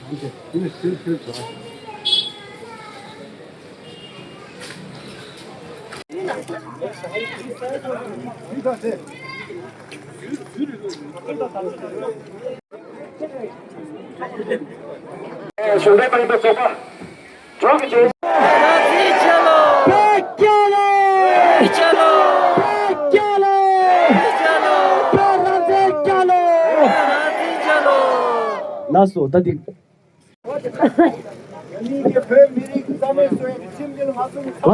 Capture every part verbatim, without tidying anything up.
གཞོན་པའི་པའི་པའི་ཚོགས་པ། གྲོགས་ཀྱི་རྗེས། བོད་རྒྱལ་ལོ། བོད་རྒྱལ་ལོ། བོད་རྒྱལ་ལོ། བོད་རང་བཙན་རྒྱལ་ལོ། ལགས་སོ། ད་འདི། ང་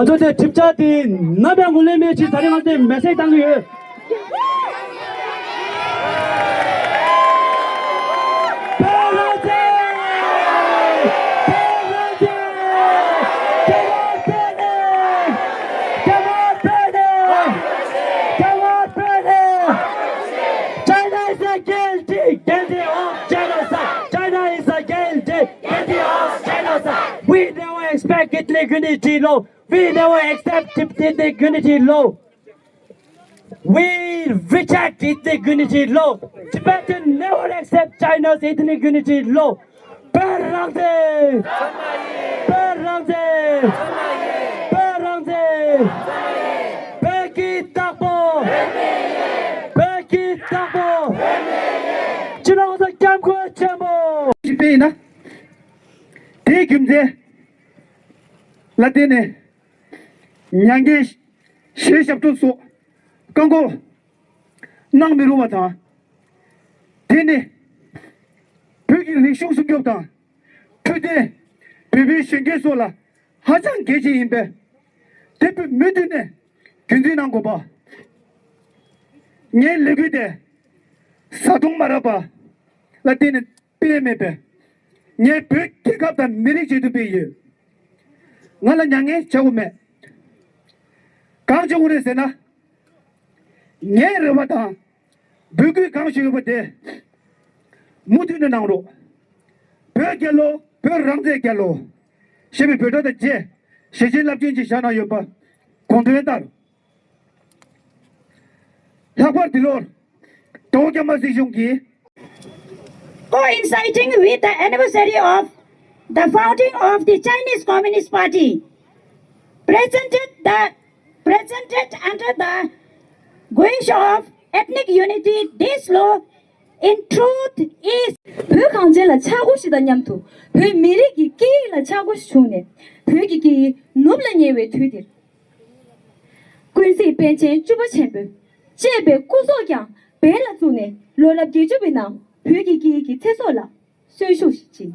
ཚོ་དེ་གྲིབ་ཆག་དེ་ནམ་ཡང་ངོས་ལེན་མེད་ཅེས་ད་རེས་ང་ཚོས་མེ་སེཇ་བཏང་གི་ཡོད། China is a guilty, guilty of genocide. China is a guilty, guilty of genocide. We never expect ethnic unity law. We never accept ethnic unity law. We reject ethnic unity law. Tibetan never accept China's ethnic unity law. བོད་རང་བཙན། བོད་རང་བཙན། བོད་རང་བཙན། བོད་ཀྱི་བདག་པོ། བོད་ཀྱི་བདག་པོ། སྤྱི་ནོར་གོང་ས་སྐྱབས་མགོན་ཆེན་པོ། ཅིག་དཔེ་ཡིན་ན། དེའི་རྒྱུ་མཚན་ལ་བརྟེན་ནས་མྱ་ངན་ཞེས་ཞབས་བྲོ་སོགས་བཀག་འགོག་གནང་མི་རུང་བ་དང་། དེ་ནི་བོད་ཀྱི་རིག་གཞུང་སྲུང་སྐྱོབ་དང་། འཕྲོད་བསྟེན། བོད་པའི་གཞོན་སྐྱེས་སོགས་ལ་ཧ་ཅང་གལ་ཆེ་ཡིན་པས། དེ་བོད་མུ་མཐུད་ནས་རྒྱུན་འཛིན་གནང་དགོས་པ། ངའི་ལས་འགུལ་དེ་བཟའ་བཏུང་མ་རག་པ་ལ་བརྟེན་ནས་སྤེལ་མེད་པས། ངས་བོད་རྒྱལ་ཁབ་དང་མི་རིགས་ཆེད་དུ་སྤེལ་ཡོད། ང་ལ་མྱ་ངན་བྱ་དགོས་མེད། གང་བྱེད་དགོས་རེད་ཟེར་ན། ངའི་རེ་བ་དང་འབོད་སྐུལ་གང་ཞིག་ཡོད་པ་དེ་མུ་མཐུད་ནས་གནང་རོགས། བོད་རྒྱལ་ལོ། བོད་རང་བཙན་རྒྱལ་ལོ། ཞེས་པའི་འབོད་སྒྲ་དང་བཅས་ཞལ་ཆེམས་རླབས་ཆེན་ཅིག་བཞག་གནང་ཡོད་པ་དགོངས་དོན་ལྟར། ལྷག་པར་འདི་ལོར་དོ་རྒྱ་མ་སྲིད་གཞུང་གིས། Coinciding with the anniversary of the founding of the Chinese Communist Party, presented the presented under the guise of ethnic unity, this law in truth is བོད་གངས་ཅན་ལ་ཆག་སྒོ་ཞིག་དང་མཉམ་དུ་བོད་མི་རིགས་ཀྱི་སྐད་ཡིག་ལ་ཆག་སྒོ་ཞིག་བྱུང་ནས་བོད་ཀྱི་སྐད་ཡིག་ནུབ་ལ་ཉེ་བའི་དུས་འདིར། ཀུན་གཟིགས་པཎ་ཆེན་བཅུ་པ་ཆེན་པོས་བཅས་པའི་སྐུ་སྲོག་ཀྱང་འབེན་ལ་བཙུགས་ནས་ལོ་རབས་བརྒྱད་ཅུ་པའི་ནང་བོད་ཀྱི་སྐད་ཡིག་གི་ཚེ་སྲོག་ལ་གསོན་ཤུགས་ཤིག་སྦྱིན།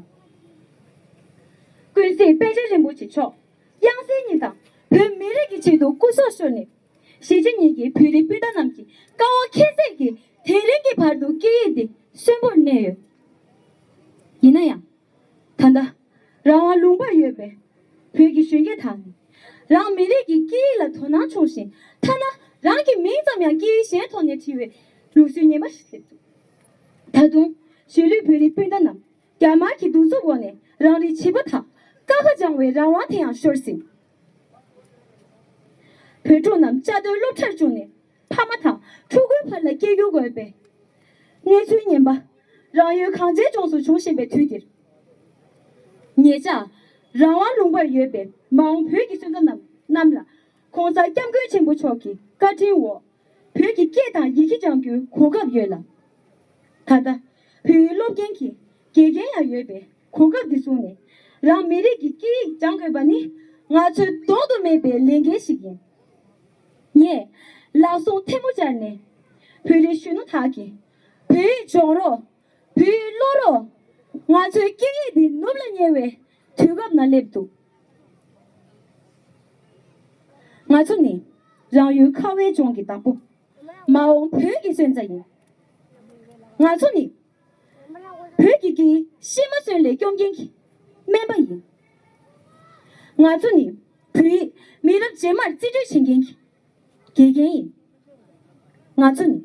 ཀུན་གཟིགས་པཎ་ཆེན་རིན་པོ་ཆེ་མཆོག་དབྱངས་གསལ་ཉིད་དང་བོད་མི་རིགས་ཀྱི་ཆེད་དུ་སྐུ་སྲོག་ཤོར་ནས། གཞིས་བྱེས་གཉིས་ཀྱི་བོད་རིགས་སྤུན་ཟླ་རྣམས་ཀྱི་དཀའ་བ་ཁྱད་བསད་ཀྱིས་དེ་རིང་གི་བར་དུ་སྐད་ཡིག་འདི་གསོན་པོར་གནས་ཡོད། ཡིན་ན་ཡང་། ད་ལྟ་རང་དབང་ལུང་པར་ཡོད་པའི་བོད་ཀྱི་གཞོན་སྐྱེས་དག་ནི་རང་མི་རིགས་ཀྱི་སྐད་ཡིག་ལ་དོ་སྣང་ཆུང་ཞིང་ཐ་ན་རང་གི་མིང་ཙམ་ཡང་སྐད་ཡིག་གཞན་ཐོག་ནས་བྲིས་པའི་ལུགས་སྲོལ་ངན་པ་ཞིག་སླེབས་འདུག་ད་དུང་གཞིས་ལུས་བོད་རིགས་སྤུན་ཟླ་རྣམས་རྒྱ་དམར་གྱི་གདུག་རྩུབ་འོག་ནས་རང་རིགས་བྱིས་པ་དག་ཀ་ཁ་སྦྱང་བའི་རང་དབང་དེ་ཡང་ཤོར་ཟིན། བོད་ཕྲུག་རྣམས་བཅའ་སྡོད་སློབ་གྲྭར་བཅུག་ནས་ཕ་མ་དང་ཕྲུ་གུའི་བར་ལ་སྐྱེལ་རྒྱུ་དགོས་པའི་གནས་ཚུལ་ངན་པ་རང་ཡུལ་གངས་ཅན་ལྗོངས་སུ་འབྱུང་བཞིན་པའི་དུས་འདིར། ཉེ་ཆར་རང་དབང་ལུང་པར་ཡོད་པའི་མ་འོངས་བོད་ཀྱི་སོན་རྩ་རྣམས་རྣམས་ལ་༸གོང་ས་༸སྐྱབས་མགོན་ཆེན་པོ་མཆོག་གི་བཀའ་དྲིན་འོག་བོད་ཀྱི་སྐད་དང་ཡི་གེ་སྦྱང་རྒྱུའི་གོ་སྐབས་ཡོད་ལ། ད་ལྟ་བོད་ཡིག་སློབ་མཁན་གྱི་དགེ་རྒན་ཡང་ཡོད་པའི་གོ་སྐབས་འདི་བཟུང་ནས་རང་མི་རིགས་ཀྱི་སྐད་ཡིག་སྦྱང་དགོས་པ་ནི་ང་ཚོའི་ལྡོག་ཏུ་མེད་པའི་ལས་འགན་ཞིག་ཡིན། ངས་ལག་ཟུང་ཐལ་མོ་སྦྱར་ནས་བོད་རིགས་གཞོན་ནུ་དག་གིས་བོད་ཡིག་སྦྱོང་རོགས། བོད་ཡིག་ཀློག་རོགས། ང་ཚོའི་སྐད་ཡིག་འདི་ནུབ་ལ་ཉེ་བའི་དུས་སྐབས་ནང་སླེབས་འདུག་ང་ཚོ་ནི་རང་ཡུལ་ཁ་བའི་ལྗོངས་ཀྱི་བདག་པོ། མ་འོངས་བོད་ཀྱི་སོན་རྩ་ཡིན། ང་ཚོ་ནི་བོད་ཀྱི་སྐད་ཡིག་ཤི་མ་གསོན་ལས་སྐྱོབ་མཁན་གྱི་སྨན་པ་ཡིན། ང་ཚོ་ནི་བོད་ཡིག་མི་རབས་རྗེས་མར་རྩིས་སྤྲོད་བྱེད་མཁན་གྱི་དགེ་རྒན་ཡིན། ང་ཚོ་ནི་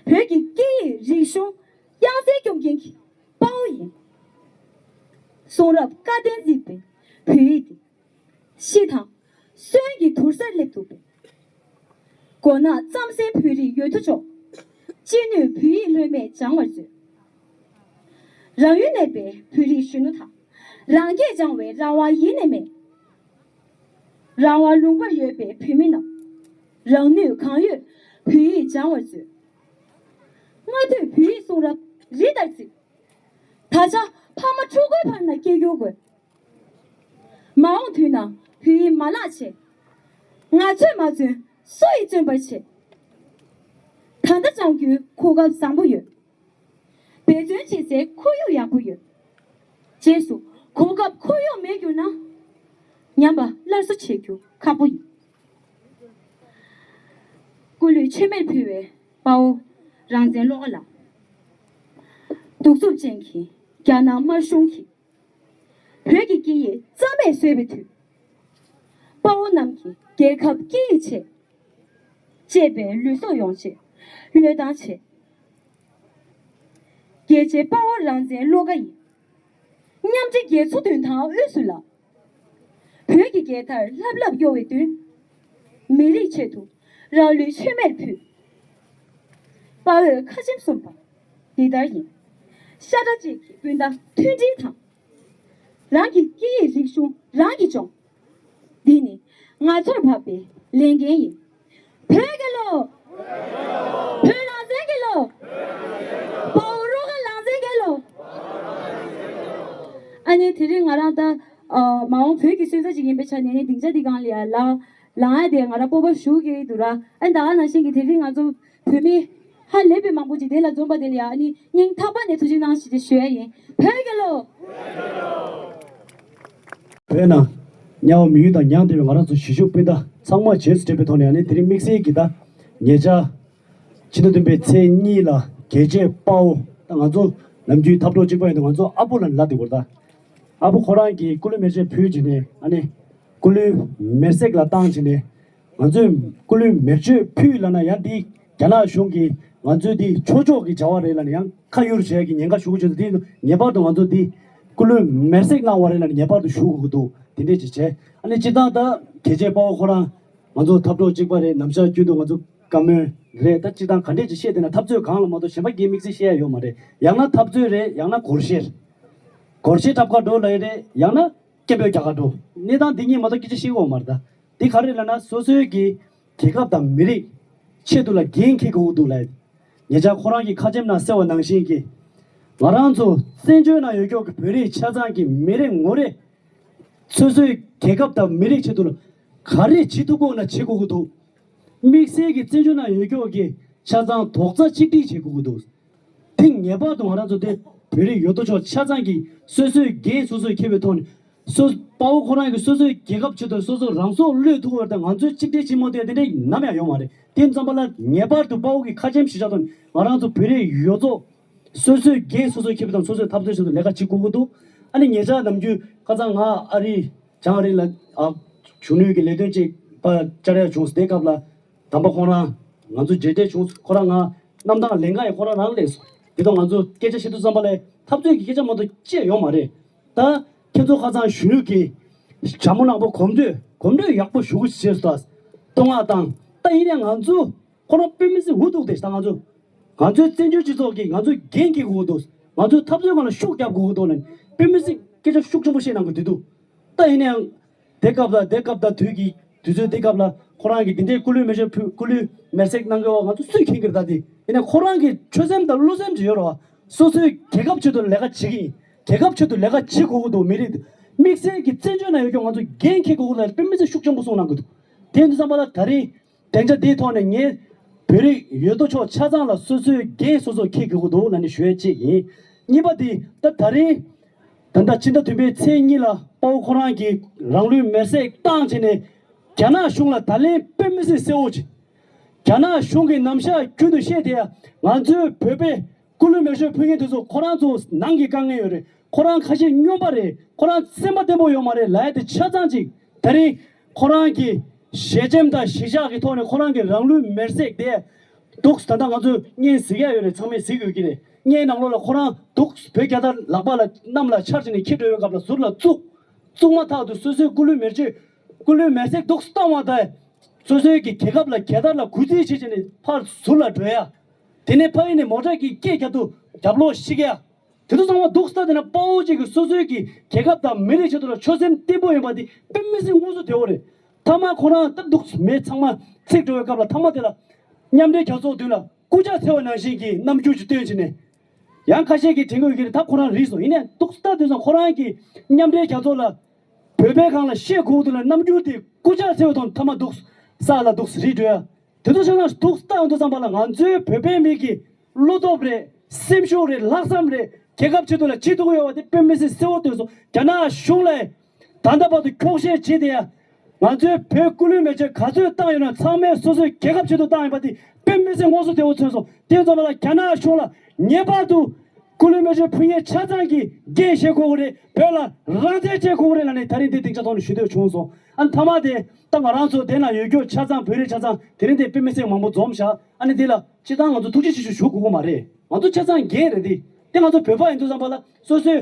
བོད་ཀྱི་སྐད་ཡིག་རིག་གཞུང་དབྱངས་གསལ་སྐྱོབ་མཁན་གྱི་དཔའ་བོ་ཡིན། གསུང་རབ་བཀའ་བསྟན་གཟིགས་པའི་བོད་ཡིག་འདི་ཤི་དང་གསོན་གྱི་དུར་སར་སླེབས་འདུག་པས། མགོ་ནག་རྩམ་ཟན་བོད་རིགས་ཡོད་དོ་ཅོག་ཅི་ནུས་བོད་ཡིག་ལྷོད་མེད་སྦྱང་བར་མཛོད། རང་ཡུལ་གནས་པའི་བོད་རིགས་གཞོན་ནུ་དང་། རང་སྐད་སྦྱང་བའི་རང་དབང་ཡེ་ནས་མེད། རང་དབང་ལུང་པར་ཡོད་པའི་བོད་མི་རྣམས། རང་ནུས་གང་ཡོད་བོད་ཡིག་སྦྱང་བར་མཛོད། སྔ་དུས་བོད་ཡིག་གསུང་རབ་རི་ལྟར་བརྩིགས། ད་ཆ་ཕ་མ་ཕྲུ་གུའི་བར་ན་སྐད་སྒྱུར་དགོས། མ་འོངས་དུས་ན་བོད་ཡིག་མ་བརླག་ཆེད། ང་ཚོས་མ་བརྩོན་སུ་ཡིས་བརྩོན་པར་བྱེད། ད་ལྟ་སྦྱང་རྒྱུའི་གོ་སྐབས་བཟང་པོ་ཡོད། འབད་བརྩོན་བྱེད་སའི་ཁོར་ཡུག་ཡག་པོ་ཡོད། རྗེས་སུ་གོ་སྐབས་ཁོར་ཡུག་མེད་གྱུར་ན། ཉམས་པ་སླར་གསོ་བྱེད་རྒྱུ་ཁག་པོ་ཡིན། སྐུ་ལུས་མཆོད་མེར་ཕུལ་བའི་དཔའ་བོ་རང་བཙན་བློ་དགའ་ལགས། གདུག་རྩུབ་ཅན་གྱི་རྒྱ་ནག་དམར་གཞུང་གིས། བོད་ཀྱི་སྐད་ཡིག་རྩ་མེད་བཟོས་པའི་དུས། དཔའ་བོ་རྣམས་ཀྱིས་རྒྱལ་ཁབ་སྐད་ཡིག་ཆེད། གཅེས་པའི་ལུས་སྲོག་ཡོང་ཆེད་བློས་བཏང་བྱས། རྒྱལ་གཅེས་དཔའ་བོ་རང་བཙན་བློ་དགའ་ཡིས། མཉམ་འབྲེལ་རྒྱལ་ཚོགས་མདུན་ཐང་དབུས་སུ་ལངས། བོད་ཀྱི་རྒྱལ་དར་ལྷབ་ལྷབ་གཡོ་བའི་མདུན། མི་རིགས་ཆེད་དུ་རང་ལུས་མཆོད་མེར་ཕུལ། དཔའ་བོས་ཁ་ཆེམས་གསུངས་པ་འདི་ལྟར་ཡིན། ཤ་ཁྲག་གཅིག་གི་སྤུན་ཟླ་མཐུན་སྒྲིལ་དང་། རང་གི་སྐད་ཡིག་རིག་གཞུང་རང་གིས་སྐྱོང་། འདི་ནི་ང་ཚོར་བབས་པའི་ལས་འགན་ཡིན། བོད་རྒྱལ་ལོ། བོད་རང་བཙན་རྒྱལ་ལོ། དཔའ་བོ་བློ་དགའ་རང་བཙན་རྒྱལ་ལོ། ཨ་ནི་དེ་རིང་ང་རང་ད་ཨ་མ་འོངས་བོད་ཀྱི་སོན་རྩ་ཅིག་ཡིན་པའི་ཆ་ནས་ནི་སྡིངས་ཆ་འདི་སྒང་ལ་ཡ་ལ་ལངས་ཡ་དེ་ང་རང་སྤོབས་པ་ཞུ་གི་འདུག་ར། ཨ་ནི་ད་ག་ནང་བཞིན་གྱི་དེ་རིང་ང་ཚོ་བོད་མི་ཧ་ལས་པའི་མང་པོ་ཅིག་དེ་ལ་འཛོམས་པ་དེ་ལ་ཡ་ཨ་ནི་སྙིང་ཐག་པ་ནས་ཐུགས་རྗེ་གནང་ཞེས་ཞུ་ཡ་ཡིན། བོད་རྒྱལ་ལོ། བོད་ནང་དམྱལ་བ་མི་ཡུལ་དང་མྱང་འདས་པའི་ང་རང་ཚོ་གཞིས་བཞུགས་སྤུན་ཟླ་ཚང་མ་རྗེས་སུ་དྲན་པའི་ཐོག་ནས་ཨ་ནི་དེ་རིང་དམིགས་བསལ་གྱི་ད་ཉེ་ཆར་ཕྱི་ཟླ་བདུན་པའི་ཚེས་གཉིས་ལ་རྒྱལ་གཅེས་དཔའ་བོ་ད་ང་ཚོ་ནམ་རྒྱུན་འཐབ་གྲོགས་གཅིག་པ་ཡིན་དུས་ང་ཚོ་ཨ་ཕོ་ལ་ལབ་བསྡད་ཡོད་རེད་ད། ཨ་ཕོ་ཁོ་རང་གིས་སྐུ་ལུས་མེ་མཆོད་ཕུལ་བྱས་ནས་ཨ་ནི་སྐུ་ལུས་མེར་སྲེག་ལ་བཏང་བྱས་ནས་ང་ཚོས་སྐུ་ལུས་མེར་མཆོད་ཕུལ་ལབ་ན་ཡང་འདི་རྒྱ་ནག་གཞུང་གིས་ང་ཚོའི་འདི་ཆོས་ཕྱོགས་ཀྱི་བྱ་བ་རེད་ལབ་ནས་ཡང་ཁ་གཡུར་བྱས་ཀྱི་ཉེན་ཁ་ཞུ་གི་བྱུང་འདི་ངེས་པར་དུ་ང་ཚོ་འདི་སྐུ་ལུས་མེར་སྲེག་གནང་བ་རེད་ལབ་ནས་ངེས་པར་དུ་ཞུ་དགོས་ཀྱི་འདུག་དེ་འདྲས་ཅིག་བྱས་ཨ་ནི་སྤྱིར་བཏང་ད་རྒྱལ་གཅེས་དཔའ་བོ་ཁོ་རང་ང་ཚོ་འཐབ་གྲོགས་གཅིག་པ་རེད། ནམ་ཞག་རྒྱུན་དུ་ང་ཚོ་བཀའ་མོལ་རེད། ད་སྤྱིར་བཏང་ག་འདྲས་ཅིག་བཤད་བསྡད་ན་འཐབ་རྩོད་སྒང་ལ་མ་གཏོགས་གཞན་པ་གི་དམིགས་བསལ་བཤད་ཡ་ཡོད་མ་རེད། ཡང་ན་འཐབ་རྩོད་རེད། ཡང་ན་སྒོར་གཞས། སྒོར་གཞས་འཁྲབ་ག་འགྲོ་ལབ་ཡ་རེད། ཡང་ན་སྐད་འབོད་རྒྱག་ག་འགྲོ། གནས་སྟངས་འདི་གཉིས་མ་གཏོགས་སྐད་ཆ་བཤད་ཀྱི་ཡོད་མ་རེད་ད། འདི་ག་རེ་ལབ་ན་སོ་སོའི་གི་རྒྱལ་ཁབ་དང་མི་རིགས་ཆེད་དུ་ལ་འགན་འཁྱེར་དགོས་ཀྱི་འདུག་ལབ། ཉེ་ཆར་ཁོ་རང་གི་ཁ་ཆེམས་ནང་གསལ་བ་ནང་བཞིན་གྱི་ང་རང་ཚོ་བཙན་བྱོལ་ནང་ཡོད་ཀྱོག་གི་བོད་རིགས་ཆ་ཚང་གི་མི་རེ་ངོ་རེ་སོ་སོའི་རྒྱལ་ཁབ་དང་མི་རིགས་ཆེད་དུ་ལ་ག་རེ་བྱེད་ཐུབ་དགོས་ན་བྱེད་དགོས་ཀྱི་འདུག་དམིགས་བསལ་གྱི་བཙན་བྱོལ་ནང་ཡོད་ཀྱོག་གི་ཆ་ཚང་རྡོག་རྩ་གཅིག་སྒྲིལ་བྱེད་དགོས་ཀྱི་འདུག་དེ་ངེས་པར་དུ་ང་རང་ཚོ་དེ་བོད་རིགས་ཡོད་དོ་ཅོག་ཆ་ཚང་གིས་སོ་སོའི་འགན་སོ་སོས་འཁྱེར་བའི་ཐོག་ནས་སོ་དཔའ་བོ་ཁོ་རང་གིས་སོ་སོའི་རྒྱལ་ཁབ་ཆེད་དུ་སོ་སོ་རང་སྲོག་བློས་ཐུབ་པར་ད་ང་ཚོས་གཅིག་སྒྲིལ་བྱེད་མ་ཐུབ་ཡ་དེ་འདྲ་ནམ་ཡང་ཡོད་མ་རེད། དེ་ཙམ་པ་ལ་ངེས་པར་དུ་དཔའ་བོ་གི་ཁ་ཆེམས་གཞི་བཞག་ཐོག་ནས་ང་རང་ཚོ་བོད་རིགས་ཡོད་ཚོ་སོ་སོའི་འགན་སོ་སོས་འཁྱེར་བའི་ཐོག་སོ་སོའི་འཐབ་རྩོད་ཆེད་དུ་ལས་ཀ་བྱེད་དགོས་ཀྱི་འདུག་ཨ་ནི་ཉེ་ཆར་ནམ་རྒྱུན་ཁ་སང་ང་ཨ་རི་བྱང་ཨ་རི་ལ་ཨ་གཞོན་ནུའི་གི་ལས་དོན་ཅིག་ཕར་བཅར་ཡ་བྱུང་སོང་། དེ་སྐབས་ལ་དམ་པ་ཁོང་རང་ང་ཚོ་མཇལ་འཕྲད་བྱུང་སོང་། ཁོ་རང་ང་གནམ་ཐང་ལེན་ག་ཡི་ཁོ་རང་རང་སླེབས་སོང་། དེ་དང་ང་ཚོ་སྐད་ཆ་བཤད་དུས་ཙམ་པ་ལ་འཐབ་རྩོད་ཀྱི་སྐད་ཆ་མ་གཏོགས་ཅི་ཡང་ཡོད་མ་རེད། ད་ཁྱེད་ཚོ་ཁ་སང་གཞོན་ནུ་གི་ཇ་མོ་ནག་པོ་གོམ་བགྲོད་གོམ་བགྲོད་ཡག་པོ་ཞུ་གི་བྱས་སོང་། ད་བསྟོད་བསྔགས་བཏང་། ད་ཡིན་ནའི་ང་ཚོ་ཁོ་རང་དཔེ་མི་སྲིད་འུ་ཐུག་དེ་ད་ང་ཚོ་ང་ཚོའི་བཙན་བྱོལ་སྤྱི་ཚོགས་ཀྱི་ང་ཚོའི་འགན་འཁྱེར་དགོས་འདུག་ང་ཚོའི་འཐབ་རྩོད་སྒང་ལ་ཤུགས་རྒྱབ་དགོས་འདུག་ལབ་ནས་དཔེ་མི་སྲིད་སྐད་ཆ་ཤུགས་ཆེན་པོ་བཤད་གནང་གི་འདུག་ད་ཡིན་ནའང་དེ་སྐབས་ལ་དེ་སྐབས་དང་དུས་ཀྱི་དུས་ཚོད་དེ་སྐབས་ལ་ཁོ་རང་གིས་འདི་འདྲའི་སྐུ་ལུས་མེ་མཆོད་ཕུལ་སྐུ་ལུས་མེར་སྲེག་གནང་གི་བ་ང་ཚོ་སུས་མཁྱེན་གི་རེད། ད་དེ་ཡིན་ནའི་ཁོ་རང་གི་ཆོད་སེམས་དང་བློ་སེམས་ཅིག་ཡོད་རེད་བ། སོ་སོའི་རྒྱལ་ཁབ་ཆེད་དུ་ལས་ཀ་བྱེད་ཀྱི་ཡིན། རྒྱལ་ཁབ་ཆེད་དུ་ལས་ཀ་བྱེད་དགོས་ཀྱི་འདུག་མི་རིགས་དམིགས་བསལ་གྱི་བཙན་བྱོལ་ནང་ཡོད་ཀྱང་ང་ཚོ་འགན་འཁྱེར་དགོས་ཀྱི་ལ་དཔེ་མི་སྲིད་ཤུགས་ཆེན་པོ་གསུངས་གནང་གི་འདུག་དེ་ཡིན་དུས་ཙམ་པ་ལ་ད་རེས་བདེ་འཇགས་འདིའི་ཐོག་ནས་ངས་བོད་རིགས་ཡོད་དོ་ཅོག་ཆ་ཚང་ལ་སོ་སོའི་འགན་སོ་སོ་འཁྱེར་དགོས་ཀྱི་འདུག་ལབ་ནས་ཞུ་ཡ་གཅིག་ཡིན། གཉིས་པ་དེ་ད་ད་རེས་ད་ལྟ་ཕྱི་ཟླ་བདུན་པའི་ཚེས་གཉིས་ལ་དཔའ་བོ་ཁོ་རང་གིས་རང་ལུས་མེར་སྲེག་བཏང་བྱས་ནས་རྒྱ་ནག་གཞུང་ལ་ད་ལན་དཔེ་མི་སྲིད་གསལ་བོ་ཅིག་རྒྱ་ནག་གཞུང་གིས་ནམ་ཞག་རྒྱུན་དུ་བཤད་བསྡད་ཡ་ང་ཚོའི་བོད་པས་སྐུ་ལུས་མེ་མཆོད་ཕུལ་མཁན་དེ་ཚོ་ཁོ་རང་ཚོ་ནང་གི་དཀའ་ངལ་ཡོད་རེད། ཁོ་རང་ཁ་ཤས་སྨྱོན་པ་རེད། ཁོ་རང་སེམས་པ་བརྟན་པོ་ཡོད་མ་རེད་ལབ་ཡ་དེ་ཆ་ཚང་ཅིག་ད་རིང་ཁོ་རང་གི་ཞལ་ཆེམས་དང་གཞིས་ཆགས་ཀྱི་ཐོག་ནས་ཁོ་རང་གི་རང་ལུས་མེར་སྲེག་དེ་འདུག་ད་ལྟ་ང་ཚོས་བརྙན་གཟིགས་ཡ་ཡོད་རེད། ཚང་མས་གཟིགས་ཡོད་ཀྱི་རེད། བརྙན་ནང་ལོགས་ལ་ཁོ་རང་འདུག་བོད་རྒྱལ་དར་ལག་པ་ལ་གནམ་ལ་འཕྱར་བྱས་ནས་འཁྱེར་འགྲོ་བའི་སྐབས་ལ་ཟུར་ལ་བཙུགས། བཙུགས་མ་ཐག་ཏུ་སོ་སོའི་སྐུ་ལུས་མེར་མཆོད་སྐུ་ལུས་མེར་སྲེག་འདུག་བཏང་བ་དང་། སོ་སོའི་གི་རྒྱལ་ཁབ་ལ་རྒྱལ་དར་ལ་གུས་བརྩི་བྱེད་བྱས་ནས་ཕར་ཟུར་ལ་འགྲོ་ཡ། དེ་ནས་ཕ་ཡུལ་ནས་མོ་ཊ་གི་སྐད་རྒྱབ་ཏུ་རྒྱབ་ལོག་ཤི་ག་ཡ། དེ་ཚོ་ཚང་མ་འདུག་སྟེ་ན་དཔའ་བོ་གཅིག་གིས་སོ་སོའི་གི་རྒྱལ་ཁབ་དང་མི་རིགས་ཆེད་དུ་ལ་ཆོད་སེམས་བརྟན་པོ་ཡིན་པ་དེ་དཔེ་མི་སྲིད་མངོན་གསལ་དོད་པོ་རེད། མཐའ་མ་ཁོ་རང་ད་འདུག་མི་ཚང་མ་ཚིག་འགྲོ་བའི་སྐབས་ལ་མཐའ་མ་དེ་ལ་མཉམ་འབྲེལ་རྒྱལ་ཚོགས་མདུན་ལ་སྐུ་ཕྱག་འཚལ་བ་ནང་བཞིན་གྱི་རྣམ་འགྱུར་ཅིག་སྟོན་བྱས་ནས། ཡང་ཁ་ཤས་ཀྱིས་དྲན་གྱི་ཡོད་ཀྱི་རེད། ད་ཁོ་རང་རིགས་སོ་ཡིན་ནའི་འདུག་ལྟ་དུས་སང་ཁོ་རང་གིས་མཉམ་འབྲེལ་རྒྱལ་ཚོགས་ལ་བོད་པའི་སྒང་ལ་བཤད་དགོས་འདུག་ལ་རྣམ་འགྱུར་དེ་སྐུ་ཕྱག་འཚལ་བ་དང་མཐའ་མ་འདུག་ས་ལ་འདུག་རིགས་འགྲོ་ཡ། དེ་ཚོ་ཆ་ཚང་འདུག་ལྟ་འདུག་བསམ་པ་ལ་ང་ཚོའི་བོད་པའི་མི་གི་བློ་སྟོབས་རེད། སེམས་ཤུགས་རེད། ལྷག་བསམ་རེད། རྒྱལ་ཁབ་ཆེད་དུ་ལ་བྱེད་ཐུབ་ཀྱི་ཡོད་པ་དེ་དཔེ་མི་སྲིད་གསལ་བོ་སྟོན་སོང་། རྒྱ་ནག་གཞུང་ལ་ད་ལྟ་བར་དུ་འཁྱོག་བཤད་བྱེད་དེ་ཡ། ང་ཚོའི་བོད་སྐུ་ལུས་མེ་མཆོད་ག་ཚོད་བཏང་ཡོད་ན་ཚང་མས་སོ་སོའི་རྒྱལ་ཁབ་ཆེད་དུ་བཏང་ཡོད་པ་དེ་དཔེ་མི་སྲིད་མངོན་གསལ་དོད་པོ་མཚོན་སོང་། དེ་ཙམ་པ་ལ་རྒྱ་ནག་གཞུང་ལ་ངེས་པར་དུ་སྐུ་ལུས་མེ་མཆོད་ཕུལ་མཁན་ཆ་ཚང་གིས་རྒྱལ་བཞེས་དགོས་ཀྱི་རེད། བོད་ལ་རང་བཙན་བྱེད་དགོས་ཀྱི་རེད་ལབ་ནས་ད་རིང་འདི་སྡིངས་ཆ་ཐོག་ནས་ཞུ་འདོད་བྱུང་སོང་། ཨ་ནི་མཐའ་མ་དེ་ད་ང་རང་ཚོ་དེ་ན་ཡོད་རྒྱུ་ཆ་ཚང་བོད་རིགས་ཆ་ཚང་དེ་རིང་དེ་དཔེ་མི་སྲིད་མང་པོ་འཛོམས་ཤག་ཨ་ནི་འདི་ལ་སྤྱིར་བཏང་ང་ཚོ་ཐུགས་རྗེ་ཆེ་ཞུ་ཞུ་དགོས་ཀྱི་མ་རེད། ང་ཚོ་ཆ་ཚང་རྒན་རེད་དེ། དེ་ང་ཚོ་བོད་པ་ཡིན་དུས་ཙམ་པ་ལ་སོ་སོའི་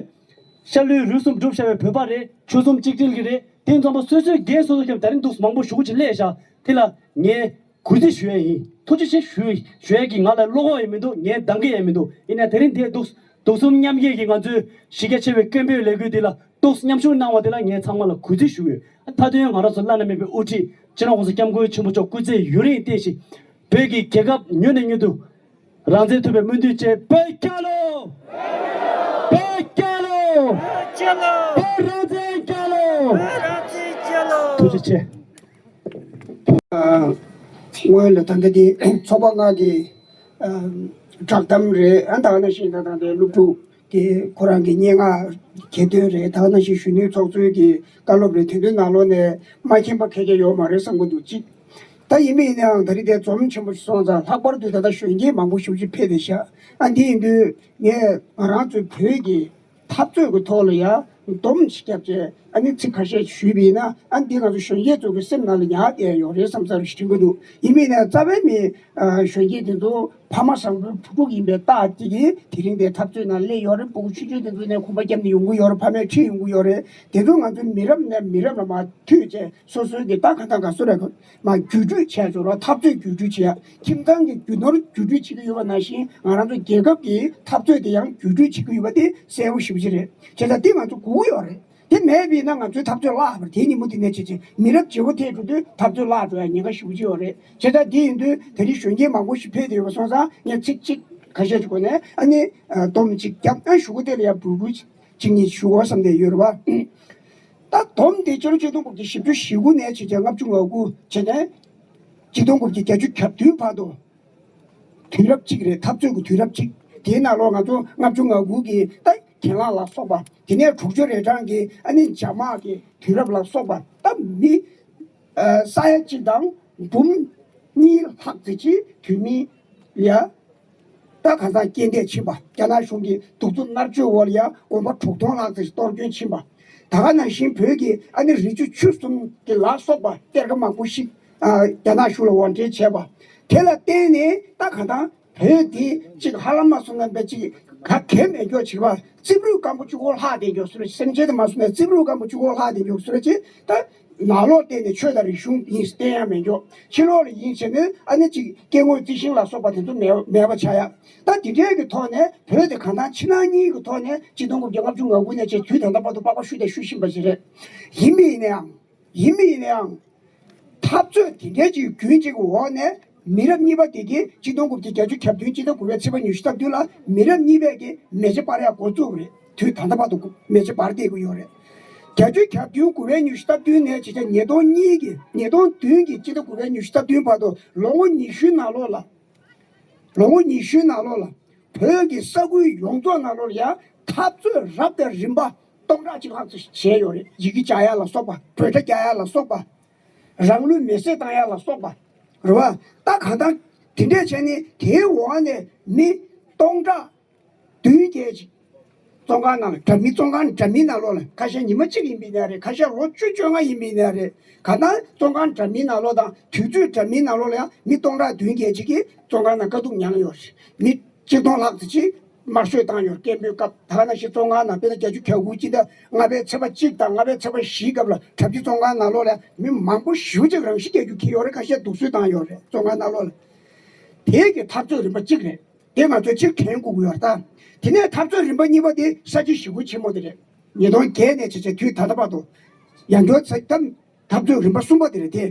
ཤ་ལུས་རུས་གསུམ་བསྒྲུབས་བཞག་པའི་བོད་པ་རེད། ཆོལ་གསུམ་གཅིག་སྒྲིལ་གྱི་རེད། དེ་ཡིན་ཙམ་པ་སོ་སོའི་རྒན་སོ་སོ་ཀྱང་ད་རིང་འདུག་མང་པོ་ཞུ་གི་ཅིག་སླེབས་ཤག་དེ་ལ་ངས་གུས་བརྩི་ཞུ་ཡ་ཡིན། ཐུགས་རྗེ་ཆེ་ཞུ་ཞུ་ཡ་གི་ང་ལ་བློ་ཁོག་ཡང་མི་འདུག་ངས་འདང་གི་ཡང་མི་འདུག་ཡིན་ན་དེ་རིང་དེ་འདུག་འདུག་གསུམ་མཉམ་སྐྱེད་ཀྱི་ང་ཚོའི་གཞི་རྒྱ་ཆེ་བའི་སྐད་འབོད་ལས་འགུལ་འདི་ལ་འདུག་མཉམ་ཞུགས་གནང་བ་དེ་ལ་ངས་ཚང་མ་ལ་གུས་བརྩི་ཞུ་གི་ཡོད། མཐའ་དོན་ང་རང་ཚོ་བླ་ན་མེད་པའི་དབུ་ཁྲིད་སྤྱི་ནོར་༸གོང་ས་༸སྐྱབས་མགོན་ཆེན་པོ་མཆོག་སྐུ་ཚེ་ཡུན་རིང་བརྟན་ཞིང་། བོད་ཀྱི་རྒྱལ་ཁབ་མྱུར་ནས་མྱུར་དུ་རང་བཙན་ཐོབ་པའི་སྨོན་འདུན་བཅས། བོད་རྒྱལ་ལོ། བོད་རྒྱལ་ལོ། བོད་རྒྱལ་ལོ། བོད་རང་བཙན་རྒྱལ་ལོ། བོད་རང་བཙན་རྒྱལ་ལོ། ཐུགས་རྗེ་ཆེ། ཨ། སྔོན་ལ་ད་ལྟ་དེ་ཚོགས་པ་ལྔ་གི་ཨ་བསྒྲགས་གཏམ་རེད། ཨ་ད་ག་ནང་བཞིན་ད་ད་ལྟའི་སློབ་ཕྲུག་དེ་ཁོ་རང་གི་སྙན་ངག་གྱེར་འདོན་རེད། ད་ག་ནང་བཞིན་གཞོན་ནུའི་ཚོགས་གཙོའི་གི་བཀའ་སློབ་རེད། དེ་ཚོའི་ནང་ལོགས་ནས་མ་མཁྱེན་པ་ག་གེ་ཡོད་མ་རེད་བསམ་གྱི་འདུག་གཅིག་ད་ཡིན་མིན་ཡིན་ནའང་ད་རེས་དེ་འཛོམས་ཆེན་པོ་ཞིག་སོང་ཙང་ལྷག་པར་དུ་ད་ལྟ་གཞོན་སྐྱེས་མང་པོ་ཞེ་པོ་ཅིག་ཕེབས་བསྡད་ཤག་ཨ་འདི་ཡིན་དུས་ངས་ང་རང་ཚོའི་བོད་ཀྱི་འཐབ་རྩོད་ཀྱི་ཐོག་ལ་ཡ་སྡོམ་ཞིག་བརྒྱབ་བྱས་ཨ་ནི་ཚིག་ཁ་ཤས་ཞུས་པ་ཡིན་ན་ཨ་འདི་ང་ཚོ་གཞོན་སྐྱེས་ཚོ་གི་སེམས་ནང་ལ་ཉར་བསྡད་ཡོད་རེད་བསམ་ས་རེ་ཞིག་དྲན་གྱི་འདུག་ཡིན་མིན་ནའང་རྩ་བའི་མི་ཨ་གཞོན་སྐྱེས་དེ་ཚོ་ཕ་མ་བཟང་པོའི་བུ་ཕྲུག་ཡིན་པའི་རྟགས་དེ་གིས་དེ་རིང་དེ་འཐབ་རྩོད་ནང་སླེབས་ཡོད་རེད། སྤུ་གུ་ཆུང་ཆུང་དེ་ཚོ་ནས་གོམ་པ་བརྒྱབ་ནས་ཡོང་གི་ཡོད་རེད། ཕ་མས་ཁྲིད་ཡོང་གི་ཡོད་རེད། དེ་ཚོ་ང་ཚོ་མི་རབས་ནས་མི་རབས་ལ་མར་མཐུད་བྱས། སོ་སོའི་གི་ད་ག་ད་ག་སོ་ར་མ་བརྒྱུད་སྤྲོད་བྱས་འགྲོ་རོགས། འཐབ་རྩོད་བརྒྱུད་སྤྲོད་བྱེད་ཡ། ཁྱིམ་ཚང་གི་རྒྱུ་ནོར་བརྒྱུད་སྤྲོད་བྱེད་ཀྱི་ཡོད་པ་ནང་བཞིན་ང་རང་ཚོ་རྒྱལ་ཁབ་ཀྱི་འཐབ་རྩོད་དེ་ཡང་བརྒྱུད་སྤྲོད་བྱེད་ཀྱི་ཡོད་པ་དེ་གསལ་པོ་ཞེ་པོ་ཅིག་རེད། བྱས་ཙང་དེ་ང་ཚོ་དགོས་ཀྱི་ཡོད་རེད། དེ་མེད་པས་ན་ང་ཚོའི་འཐབ་རྩོད་བརླག་པ་རེད། དེ་ཉིན་མོ་དེ་ནས་བྱས་བྱས་མི་རབས་བརྗེ་པོ་ཐེབས་འགྲོ་དུས་འཐབ་རྩོད་བརླག་འགྲོ་ཡ་ཉེན་ཁ་ཞེ་པོ་ཅིག་ཡོད་རེད། བྱས་ཙང་དེ་ཡིན་དུས་ད་རིང་གཞོན་སྐྱེས་མང་པོ་ཞིག་ཕེབས་བསྡད་ཡོད་པ་སོང་ཙང་ངས་ཚིག་གཅིག་ཁ་ཤས་ཀྱི་སྒོ་ནས་ཨ་ནི་སྡོམ་གཅིག་བརྒྱབ། ཨ་གཞུག་གུ་དེ་ལ་ཡ་འབོད་སྐུལ་གཅིག་གཉིས་ཞུ་དགོས་བསམ་བསྡད་ཡོད་རེད་བ། ད་སྡོམ་དེ་ཕྱི་ལོ་ཆིག་སྟོང་དགུ་བརྒྱ་བཞི་བཅུ་ཞེ་དགུ་ནས་བྱས་བྱས་ལྔ་བཅུ་ང་དགུ་བྱས་ནས་ཆིག་སྟོང་དགུ་བརྒྱ་བརྒྱད་ཅུ་གྱ་བདུན་བར་དུ་དུས་རབས་གཅིག་རེད། འཐབ་རྩོད་ཀྱི་དུས་རབས་གཅིག་དེའི་ནང་ལོགས་ང་ཚོ་ལྔ་བཅུ་ང་དགུ་གི་ད་གྱེན་ལངས་ལ་སོགས་པ། དེ་ནས་དྲུག་ཅུ་རེ་གྲངས་ཀྱི་ཨ་ནི་འཇབ་དམག་གི་དུས་རབས་ལ་སོགས་པ། ད་མི་ཨ་ས་ཡ་གཅིག་དང་འབུམ་གཉིས་ལྷག་ཙམ་ཅིག་དུས་མིན་ལ་ཡ། ད་གང་ཟག་རྐྱེན་འདས་ཕྱིན་པ། རྒྱ་ནག་གཞུང་གི་གདུག་རྩུབ་མནར་གཅོད་འོག་ལ་ཡ་དགོན་པ་དྲུག་སྟོང་ལྷག་ཙམ་ཞིག་གཏོར་སྐྱོན་ཕྱིན་པ། ད་ག་ནང་བཞིན་བོད་ཀྱི་ཨ་ནི་རི་ཆུ་ཆུ་གསུམ་གྱི་ལ་སོགས་པ་གཏེར་ཁ་མང་པོ་ཞིག་ཨ་རྒྱ་ནག་གཞུང་ལ་དབོར་འདྲེན་བྱས་པ། དེ་ལ་བརྟེན་ནས་ད་ག་དང་བོད་འདི་གཅིག་ཧ་ལམ་མ་སོང་ན་བས་གཅིག་ག་གེ་མེད་མགྱོགས་བྱེད་པ། རྩིབ་རུས་སྐམ་པོ་གཅིག་པོ་ལྷག་བསྡད་མགྱོགས་སུ་རེད། སེམས་ཅན་དུ་མ་སོང་ན་རྩིབ་རུས་སྐམ་པོ་གཅིག་པོ་ལྷག་བསྡད་མགྱོགས་སུ་རེད་ཅེས་ད། ནང་ལོགས་བལྟས་ནས་ཆོས་དང་རིག་གཞུང་ཡིན་བསྟན་ཡ་མེད་འགྱོ། ཕྱི་ལོགས་ལ་ཡིན་བྱས་ནས་ཨ་ནི་ཅིག་སྐྱེ་དངོས་རྩི་ཤིང་ལ་སོགས་པ་དེ་ཚོ་མེད་མེད་པ་ཆགས་ཡ། ད་དེ་འདྲའི་གི་ཐོག་ནས་བོད་དེ་གང་ལྟར་ཕྱི་ནང་གཉིས་ཀྱི་ཐོག་ནས་ཆིག་སྟོང་དགུ་བརྒྱ་ལྔ་བཅུ་ང་དགུ་ནས་བྱས་དུས་ད་ལྟ་བར་དུ་པགས་པ་བཤུས་དང་བཤུ་བཞིན་པ་ཞིག་རེད། ཡིན་པ་ཡིན་ན་ཡང་། ཡིན་པ་ཡིན་ན་ཡང་། འཐབ་རྩོད་དེ་འདྲའི་ཅིག་རྒྱུན་གཅིག་གི་འོག་ནས་མི་རབས་གཉིས་པ་དེ་གིས་ཆིག་སྟོང་དགུ་བརྒྱ་བརྒྱད་ཅུ་གྱ་བདུན་སྤྱི་ཟླ་དགུ་པའི་ཚེས་པ་ཉི་ཤུ་རྩ་བདུན་ལ་མི་རབས་གཉིས་པས་ཀྱི་མེ་ལྕེ་སྤར་ཡག་འགོ་བཙུགས་པ་རེད། དུས་ད་ལྟ་བར་དུ་མེ་ལྕེ་སྤར་བསྡད་ཀྱི་ཡོད་རེད། བརྒྱད་ཅུ་གྱ་བདུན་དགུ་པའི་ཉི་ཤུ་རྩ་བདུན་ནས་བྱས་ཙང་ཉིས་སྟོང་གཉིས་ཀྱི་ཉིས་སྟོང་བདུན་གྱི་སྤྱི་ཟླ་དགུ་པའི་ཉི་ཤུ་རྩ་བདུན་བར་དུ་ལོ་ངོ་ཉི་ཤུའི་ནང་ལོགས་ལ། ལོ་ངོ་ཉི་ཤུའི་ནང་ལོགས་ལ། བོད་ཀྱི་ས་ཁུལ་ཡོངས་རྫོགས་ནང་ལོགས་ལ་ཡང་འཐབ་རྩོད་རབ་དང་རིམ་པ་སྟོང་ཕྲག་གཅིག་ལྷག་ཙམ་བྱས་ཡོད་རེད། ཡི་གེ་བཅག་ཡ་ལ་སོགས་པ། བགྲོད་བྱ་རྒྱག་ཡ་ལ་སོགས་པ། རང་ལུས་མེར་སྲེག་བཏང་ཡ་ལ་སོགས་པ། རེད་བ། ད་གང་ལྟར་དེ་འདྲས་བྱས་ནས་དེའི་འོག་ནས་མི་སྟོང་ཕྲག་བདུན་བརྒྱད་ཅིག་བཙོན་ཁང་ནང་ལ། འདྲ་མིན་བཙོན་ཁང་འདྲ་མིན་ནང་ལོགས་ལ། ཁ་ཤས་ཉི་མ་གཅིག་ཡིན་པ་ཡིན་ན་རེད། ཁ་ཤས་ལོ་བཅུ་བཅོ་ལྔ་ཡིན་པ་ཡིན་ན་རེད། གང་ལྟར་བཙོན་ཁང་འདྲ་མིན་ནང་ལོགས་དང་དུས་ཚོད་འདྲ་མིན་ནང་ལོགས་ལ་ཡང་མི་སྟོང་ཕྲག་བདུན་བརྒྱད་ཅིག་གིས་བཙོན་ཁང་ནང་དཀའ་སྡུག་མྱངས་ཡོད་རེད། མི་གཅིག་སྟོང་ལྷག་ཙམ་ཅིག་དམར་གསོད་བཏང་ཡོད། སྐད་འབོད་སྐབས་ད་ག་ནང་བཞིན་བཙོན་ཁང་ནང་དཔེར་ན་བརྒྱད་ཅུ་གྱ་དགུ་སྤྱི་ཟླ་ལྔ་པའི་ཚེས་པ་གཅིག་དང་ལྔ་པའི་ཚེས་པ་བཞིའི་སྐབས་ལ་གྲྭ་བཞི་བཙོན་ཁང་ནང་ལོགས་ལ་མི་མང་པོ་ཞེ་པོ་ཅིག་རང་ཤི་རྒྱག་རྒྱུ་འཁེལ་ཡོད་རེད། ཁ་ཤས་སྡུག་གསོད་བཏང་ཡོད་རེད། བཙོན་ཁང་ནང་ལོགས་ལ། དེའི་གི་འཐབ་རྩོད་རིམ་པ་གཅིག་རེད། དེ་ང་ཚོས་གཅིག་དྲན་དགོས་ཀྱི་ཡོད་རེད་ད། དེ་ནས་འཐབ་རྩོད་རིམ་པ་གཉིས་པ་དེ་ས་བྱི་ཞི་རྒོལ་ཆེན་མོ་དེ་རེད། ཉིས་སྟོང་བརྒྱད་ནས་བྱས་བྱས་དུས་ད་ལྟ་བར་དུ་ཡང་བསྐྱར་ཚ་ད་འཐབ་རྩོད་རིམ་པ་གསུམ་པ་དེ་རེད་དེ།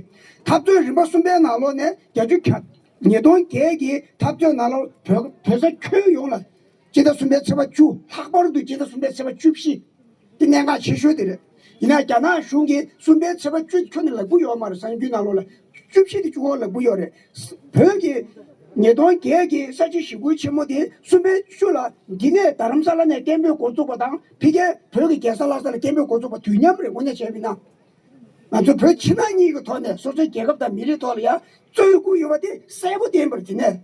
འཐབ་རྩོད་རིམ་པ་གསུམ་པའི་ནང་ལོགས་ནས་བརྒྱད་ཅུ་གྱ་ཉིས་སྟོང་བརྒྱད་ཀྱི་འཐབ་རྩོད་ནང་ལོགས་བོད་བོད་ས་ཁྱོན་ཡོངས་ལ་སྤྱི་ཟླ་གསུམ་པའི་ཚེས་པ་བཅུ། ལྷག་པར་དུ་སྤྱི་ཟླ་གསུམ་པའི་ཚེས་པ་བཅུ་བཞི། དེ་གནད་འགག་ཆེ་ཤོས་དེ་རེད། ཡིན་ན་རྒྱ་ནག་གཞུང་གིས་གསུམ་པའི་ཚེས་པ་བཅུ་ཁྱོན་ནས་ལབ་ཀྱི་ཡོད་མ་རེད། གསར་འགྱུར་ནང་ལོགས་ལ་བཅུ་བཞི་དེ་བཅུ་གོ་ལབ་ཀྱི་ཡོད་རེད། བོད་ཀྱི་ཉིས་སྟོང་བརྒྱད་ཀྱི་ས་བྱི་ཞི་རྒོལ་ཆེན་མོ་དེ་གསུམ་པའི་བཅུ་ལ་འདི་ནས་རྡ་རམ་ས་ལ་ནས་སྐད་འབོད་འགོ་བཙུགས་པ་དང་ཕ་གིའི་བོད་ཀྱི་རྒྱལ་ས་ལྷ་ས་ལ་སྐད་འབོད་འགོ་བཙུགས་པ་དུས་མཉམ་རེད། དངོས་གནས་བྱས་པ་ཡིན་ན། ང་ཚོ་བོད་ཕྱི་ནང་གཉིས་ཀྱི་ཐོག་ནས་སོ་སོའི་རྒྱལ་ཁབ་དང་མི་རིགས་ཐོག་ལ་ཡང་རྩོད་དགོས་ཡོད་པ་དེ་གསལ་པོ་བསྟན་པ་རེད། དེ་ནས་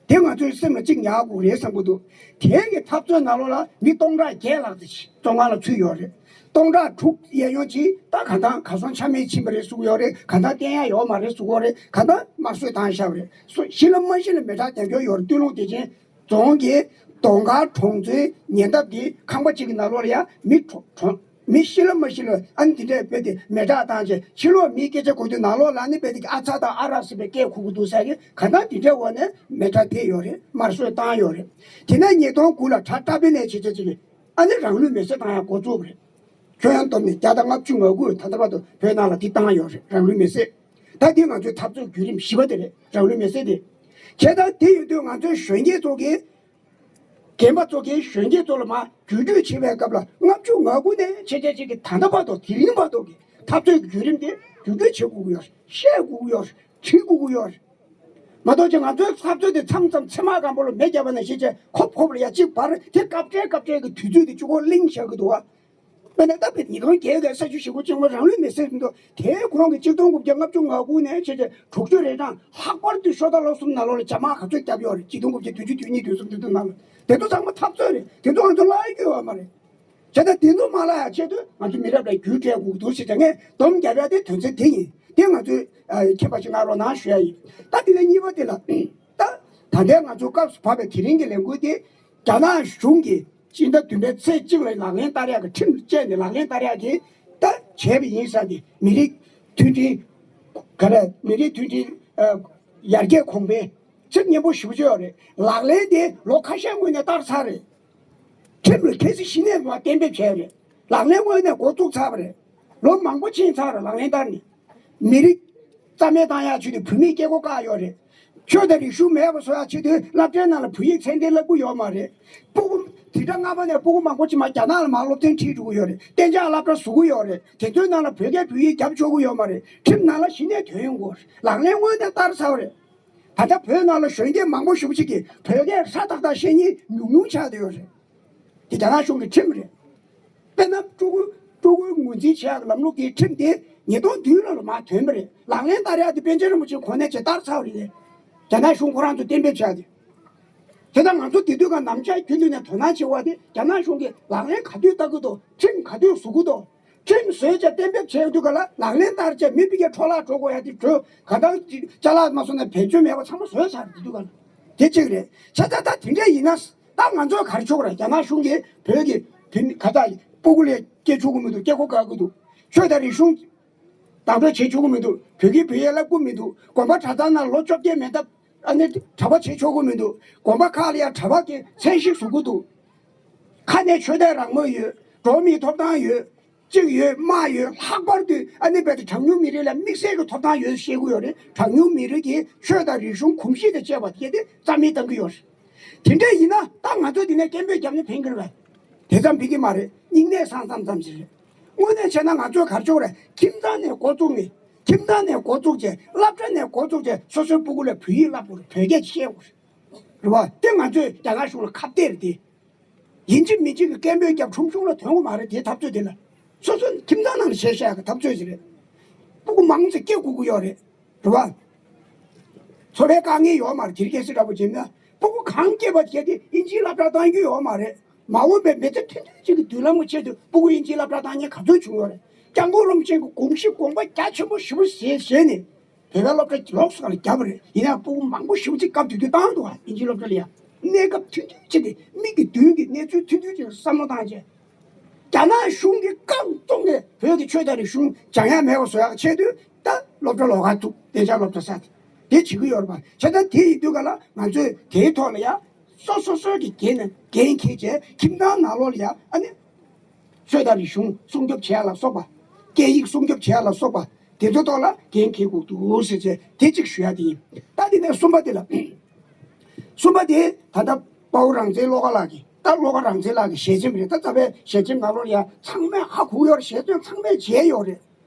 དེ་ང་ཚོའི་སེམས་ལ་གཅིག་ཉར་དགོས་རེད་བསམ་གྱི་འདུག་དེ་གི་འཐབ་རྩོད་ནང་ལོགས་ལ་མི་སྟོང་ཕྲག་བརྒྱད་ལྷག་ཙམ་ཞིག་བཙོན་ཁང་ལ་ཚུད་ཡོད་རེད། སྟོང་ཕྲག་དྲུག་གཡས་གཡོན་གྱིས་ད་གང་ལྟར་གར་སོང་ཆ་མེད་ཕྱིན་པ་རེད་ཟེར་གྱི་ཡོད་རེད། གང་ལྟར་བསྟན་ཡ་ཡོད་མ་རེད་ཟེར་གྱི་ཡོད་རེད། གང་ལྟར་དམར་གསོད་བཏང་བཞག་པ་རེད། སོ་ཤི་ལ་མ་ཤི་ལ་མེ་སྲེག་བརྒྱབ་ཡོད་རེད། སྟོད་ལུང་བདེ་ཆེན་རྫོང་གི་གདོང་དཀར་གྲོང་ཚོའི་ཉེ་འདབས་ཀྱི་ཁང་པ་གཅིག་གི་ནང་ལོགས་ལ་ཡང་མི་གྲོངས་གྲོངས། མི་ཤི་ལ་མ་ཤི་ལ་ཨ་ནི་དེ་འདྲས་རྦད་དེ་མེ་སྲེག་བཏང་བྱས་ཕྱི་ལོགས་མིའི་སྐད་ཆ་གོ་དུས་ནང་ལོགས་ལ་ནི་རྦད་དེ་ཨ་ཚ་དང་ཨ་རག་ཟེར་བའི་སྐད་གོ་གི་འདུག་ཟེར་གི་གང་ལྟར་དེ་འདྲའི་འོག་ནས་མེ་སྲེག་ཐེབས་ཡོད་རེད། དམར་གསོད་བཏང་ཡོད་རེད། དེ་ནས་ཉིས་སྟོང་དགུ་ལ་གྲྭ་བཀྲ་བྷེ་ནས་བྱས་བྱས་བྱས་ཨ་ནི་རང་ལུས་མེར་སྲེག་བཏང་ཡག་འགོ་བཙུགས་པ་རེད། ཁྱོན་ཡོངས་བསྡོམས་ནས་བརྒྱ་དང་ལྔ་བཅུ་ང་དགུ་ད་ལྟ་བར་དུ་བོད་ནང་ལ་དེ་བཏང་ཡོད་རེད། རང་ལུས་མེར་སྲེག་ད་དེ་ང་ཚོའི་འཐབ་རྩོད་བརྒྱུད་རིམ་བཞི་པ་དེ་རེད། རང་ལུས་མེར་སྲེག་དེ། བྱས་ཙང་དེ་ཡོད་དུས་ང་ཚོའི་གཞོན་སྐྱེས་ཚོ་གིས། རྒན་པ་ཚོ་གིས་གཞོན་སྐྱེས་ཚོ་ལ་མར་བརྒྱུད་སྤྲོད་བྱེད་པའི་སྐབས་ལ་ལྔ་བཅུ་ང་དགུ་ནས་བྱས་བྱས་བྱས་ཀྱི་ད་ལྟ་བར་དུ་དེ་རིང་བར་དུ་གི་འཐབ་རྩོད་ཀྱི་བརྒྱུད་རིམ་དེ་བརྒྱུད་སྤྲོད་བྱེད་དགོས་ཀྱི་ཡོད་རེད། བཤད་དགོས་ཀྱི་ཡོད་རེད། བྲིས་དགོས་ཀྱི་ཡོད་རེད། མ་གཏོགས་ཅིག་ང་ཚོའི་འཐབ་རྩོད་དེ་མཚམས་མཚམས་མཚན་མ་སྒང་པོ་ལ་མེ་བརྒྱབ་པ་ནང་བཞིན་བྱས་ཁོབ་ཁོབ་ལ་ཡ་གཅིག་བར་དེ་སྐབས་འཕྲལ་སྐབས་འཕྲལ་གྱི་དུས་ཚོད་དེ་གཅིག་པོ་གླེང་བཞག་གི་འདུག་བ། དཔེར་ན་ད་བོད་ཉིས་སྟོང་བརྒྱད་ཀྱི་ས་བྱི་ཞི་རྒོལ་ཆེན་མོ་རང་ལུས་མེར་སྲེག་འདུག་དེའི་གོང་གི་གཅིག་སྟོང་དགུ་བརྒྱ་ལྔ་བཅུ་ང་དགུ་ནས་བྱས་ཏེ་དྲུག་ཅུ་རེ་གྲངས་ལྷག་པར་དུ་ཤོ་སྟག་བློ་གསུམ་ནང་ལོགས་ལ་རྒྱ་དམག་ག་ཚོད་བརྒྱབ་ཡོད་རེད། གཅིག་སྟོང་དགུ་བརྒྱ་བདུན་ཅུ་དོན་གཉིས་དོན་གསུམ་དོན་བདུན་ནང་ལ་དེ་ཚོ་ཚང་མ་འཐབ་རྩོད་རེད། དེ་ཚོ་ང་ཚོ་བརླག་ཡ་ཡོད་མ་རེད། བྱས་ཙང་དེ་ཚོ་མ་བརླག་ཡ་ཆེད་དུ་ང་ཚོ་མི་རབས་ལ་རྒྱུས་སྤྲད་དགོས་འདུག་ཟེར་ཏེ་ངས་སྡོམ་རྒྱབ་ཡ་དེ་དོན་ཚན་དེ་ཡིན། དེ་ང་ཚོས་མཁྱེན་པ་ཞིག་གནང་རོགས་གནང་ཞུ་ཡ་ཡིན། ད་དེ་ནས་གཉིས་པ་དེ་ལ་ད་ད་ལྟའི་ང་ཚོ་སྐབས་སུ་བབས་པའི་དེ་རིང་གི་ལས་འགུལ་དེ་རྒྱ་ནག་གཞུང་གིས། སྤྱི་ཟླ་བདུན་པའི་ཚེས་གཅིག་ལ་ལག་ལེན་བསྟར་ཡག་གི་ཁྲིམས་བཅས་ནས་ལག་ལེན་བསྟར་ཡག་གི་ད་བྱས་པ་ཡིན་ས་དེ་མི་རིགས་མཐུན་སྒྲིལ་ག་རེ་མི་རིགས་མཐུན་སྒྲིལ་ཨ་ཡར་རྒྱས་གོང་འཕེལ་ཚིག་སྙན་པོ་ཞེ་པོ་ཅིག་ཡོད་རེད། ལག་ལེན་དེ་ལོ་ཁ་ཤས་སྔོན་ནས་བསྟར་ཚར་རེད། ཁྲིམས་ལ་གལ་སྲིད་གཞི་ནས་མ་གཏན་འབེབས་བྱས་རེད། ལག་ལེན་དངོས་གནས་འགོ་བཙུགས་ཚར་བ་རེད། ལོ་མང་པོ་ཕྱིན་ཚར་རེད་ལག་ལེན་བསྟར་ནས། མི་རིགས་རྩ་མེད་བཏང་ཡག་ཆེད་དུ་བོད་མིའི་སྐད་གོ་བཀག་ཡོད་རེད། ཆོས་དང་རིག་གཞུང་མེད་པ་བཟོ་ཡག་ཆེད་དུ་སློབ་གྲྭའི་ནང་ལ་བོད་ཡིག་ཚད་ལྡན་བསླབ་ཀྱི་ཡོད་མ་རེད། སྤུ་གུ་དེ་འདྲ་སྔ་མ་ནས་སྤུ་གུ་མང་པོ་ཅིག་མར་རྒྱ་ནག་ལ་མར་སློབ་ཚན་ཁྲིད་འགྲོ་གི་ཡོད་རེད། གཏན་འཇགས་སློབ་གྲྭ་བཟོ་གི་ཡོད་རེད། དེ་ཚོའི་ནང་ལ་བོད་སྐད་བོད་ཡིག་རྒྱབ་ཆོག་གི་ཡོད་མ་རེད། ཁྲིམས་ནང་ལ་གཞི་ནས་དོན་ཡོང་གི་ཡོད་རེད། ལག་ལེན་དངོས་གནས་བསྟར་ཚར་བ་རེད། ད་ལྟ་བོད་ནང་ལ་གཞོན་སྐྱེས་མང་པོ་ཞེ་པོ་ཅིག་གིས་བོད་སྐད་སྲ་ཐག་ཐག་བཤད་མཁན་ཉུང་ཉུང་ཆགས་བསྡད་ཡོད་རེད། དེ་རྒྱ་ནག་གཞུང་གི་ཁྲིམས་རེད། དཔེར་ན་སྤྲུལ་སྐུ་སྤྲུལ་སྐུའི་ངོས་འཛིན་བྱེད་ཡག་ལམ་ལུགས་ཀྱི་ཁྲིམས་དེ་ཉིས་སྟོང་བདུན་ལོ་ལ་མར་ཐོན་པ་རེད། ལག་ལེན་བསྟར་ཡག་དེ་པཎ་ཆེན་རིན་པོ་ཆེ་གོ་གནས་བྱས་བསྟར་ཚར་བ་རེད། རྒྱ་ནག་གཞུང་ཁོ་རང་ཚོ་གཏན་འབེབས་བྱས་ཏེ། དེ་ལྟར་ང་ཚོ་དེ་དུས་ཀ་ནམ་ཞག་རྒྱུན་དུ་ནས་དོ་སྣང་བྱེད་དགོས་པ་དེ་རྒྱ་ནག་གཞུང་གིས་ལག་ལེན་ག་དུས་བསྟར་གྱི་འདུག་ཁྲིམས་ག་དུས་བཟོ་གི་འདུག་ཁྲིམས་བཟོས་བྱས་གཏན་འབེབས་བྱས་དུས་ག་ལ་ལག་ལེན་བསྟར་བྱས་མི་ཕ་གིར་འཕྲོ་བརླག་འགྲོ་དགོས་ཡ་དེ་གྲོས་ག་ད་ཅ་ལག་མ་བཟོ་ན་བེད་སྤྱོད་མེད་པ་ཚང་མ་བཟོས་ཚར་དེ་དུས་ག་ལ་དེ་གཅིག་རེད། ཆ་ཚང་ད་དེ་འདྲས་ཡིན་ན་ད་ང་ཚོས་ག་རེ་ཆོག་རེད། རྒྱ་ནག་གཞུང་གིས་བོད་ཀྱི་བོད་མི་ག་ད་སྤུ་གུ་ལ་སྐྱེ་ཆོག་གི་མི་འདུག་སྐྱེ་སྒོ་བཀག་གི་འདུག་ཆོས་དང་རིག་གཞུང་བདག་སྤྲོད་བྱེད་ཆོག་གི་མི་འདུག་བོད་ཀྱི་བོད་ཡིག་བསླབ་ཀྱི་མི་འདུག་དགོན་པ་གྲྭ་ཚང་ནང་ལོ་བཅོ་བརྒྱད་མན་འདབ་ཨ་ནི་གྲྭ་པ་བྱེད་ཆོག་གི་མི་འདུག་དགོན་པ་ཁག་ལ་ཡང་གྲྭ་པ་གི་མཚན་གཞི་བཟོ་གི་འདུག་ཁ་ནས་ཆོས་དད་རང་མོས་ཡོད། འགྲོ་མིའི་ཐོབ་ཐང་ཡོད། གཅིག་ཡོད་དམག་ཡོད། ལྷག་པར་དུ་ཨ་ནི་བོད་དུ་གྲངས་ཉུང་མི་རིགས་ལ་དམིགས་བསལ་གྱི་ཐོབ་ཐང་ཡོད་ཤེས་ཀྱི་ཡོད་རེད། གྲངས་ཉུང་མི་རིགས་ཀྱི་ཆོས་དང་རིག་གཞུང་གོམས་གཤིས་དང་བཅས་པ་དེ་དེ་རྩ་མེད་བཏང་གི་ཡོད་རེད། དེ་འདྲ་ཡིན་ན་ད་ང་ཚོ་འདི་ནས་སྐད་འབོད་བརྒྱབ་ན་ཕན་གྱི་རེད་པས། དེ་ཙམ་ཕན་གྱི་མ་རེད། སྙིང་ནད་སངས་ཙམ་ཙམ་ཞིག་རེད། དངོས་གནས་བྱས་ན་ང་ཚོས་ག་རེ་ཆོག་རེད། ཁྱིམ་ཚང་ནས་འགོ་བཙུགས་ནས་ཁྱིམ་ཚང་ནས་འགོ་བཙུགས་བྱས་སློབ་གྲྭ་ནས་འགོ་བཙུགས་བྱས་སོ་སོའི་སྤུ་གུ་ལ་བོད་ཡིག་བསླབ་དགོས་རེད། བོད་སྐད་བཤད་དགོས་རེད། རེད་བ། དེ་ང་ཚོས་རྒྱ་ནག་གཞུང་ལ་ཁ་གཏད་རེད་དེ། ཡིན་གཅིག་མིན་གཅིག་གི་སྐད་འབོད་བརྒྱབ་ཁྲོམ་གཞུང་ལ་ཐོན་གི་མ་རེད་དེའི་འཐབ་རྩོད་དེ་ལ། སོ་སོ་ཁྱིམ་ཚང་ནང་ལ་བྱས་བཞག་གི་འཐབ་རྩོད་ཅིག་རེད། སྤུ་གུ་མང་ཙམ་སྐྱེ་དགོས་ཀྱི་ཡོད་རེད། རེད་བ། འཚོ་བའི་དཀའ་ངལ་ཡོད་མ་རེད། དེ་རིང་ཁ་སང་འདྲ་པོ་བྱས་ན་སྤུ་གུ་གང་སྐྱེས་པ་དེ་གས་དེ་ཨིན་ཇིའི་སློབ་གྲྭར་བཏང་རྒྱུ་ཡོད་མ་རེད། མ་འོངས་པའི་མི་ཚེ་ཐུང་ཐུང་ཅིག་གི་མདུན་ལམ་གྱི་ཆེད་དུ་སྤུ་གུ་ཨིན་ཇིའི་སློབ་གྲྭར་བཏང་མཁན་ག་ཚོད་བྱུང་ཡོད་རེད། སྐྱབས་མགོན་རིན་པོ་ཆེ་གི་དགོངས་གཞི་དགོངས་པ་རྒྱ་ཆེན་པོ་ཞེ་པོ་བཞེས་བཞེས་ནས། བོད་པའི་སློབ་གྲྭ་ལོགས་སུ་ལ་བརྒྱབ་པ་རེད། ཡིན་ཡང་སྤུ་གུ་མང་པོ་ཞེ་པོ་ཅིག་སྐབས་དེ་དུས་བཏང་འདུག་ཨ། དབྱིན་ཇིའི་སློབ་གྲྭ་ལ་ཡ། གནས་སྐབས་ཐུང་ཐུང་ཅིག་གི་མིག་གི་མདུན་གྱི་གནས་ཚུལ་ཐུང་ཐུང་ཅིག་བསམ་བློ་བཏང་བྱས། རྒྱ་ནག་གཞུང་གིས་རྐང་བཙུགས་ནས་བོད་ཀྱི་ཆོས་དང་རིག་གཞུང་སྦྱང་ཡ་མེད་པ་བཟོ་ཡག་ཆེད་དུ་ད་སློབ་གྲྭ་ལོགས་ཀ་བཙུགས་གཏན་འཇགས་སློབ་གྲྭ་ཟེར་དེ་བྱེད་ཀྱི་ཡོད་རེད་པ། བྱས་ཙང་དེ་ཡིན་དུས་ག་ལ་ང་ཚོས་དེའི་ཐོག་ལ་ཡ། སོ་སོ་སོ་གི་འགན་ནས་འགན་འཁྱེར་བྱས་ཁྱིམ་ཚང་ནང་ལོགས་ལ་ཡ་ཨ་ནི་ཆོས་དང་རིག་གཞུང་སྲུང་སྐྱོབ་བྱེད་ཡ་ལ་སོགས་པ། སྐད་ཡིག་སྲུང་སྐྱོབ་བྱེད་ཡ་ལ་སོགས་པ་དེ་ཚོ་ཐོག་ལ་འགན་འཁྱེར་དགོས་འདུག་ཟེར་བྱས་དེ་གཅིག་ཞུ་ཡ་དེ་ཡིན། ད་དེ་ནས་གསུམ་པ་དེ་ལ། གསུམ་པ་དེ་ད་ལྟ་དཔའ་བོ་རང་བཙན་བློ་དགའ་ལགས་ཀྱིས། ད་བློ་དགའ་རང་བཙན་ལགས་ཀྱི་ཞལ་ཆེམས་རེད། ད་རྩ་བའི་ཞལ་ཆེམས་ནང་ལོགས་ལ་ཡ་ཚང་མས་ཧ་གོ་ཡོད་རེད། ཞལ་འདོན་ཚང་མས་བྱས་ཡོད་རེད།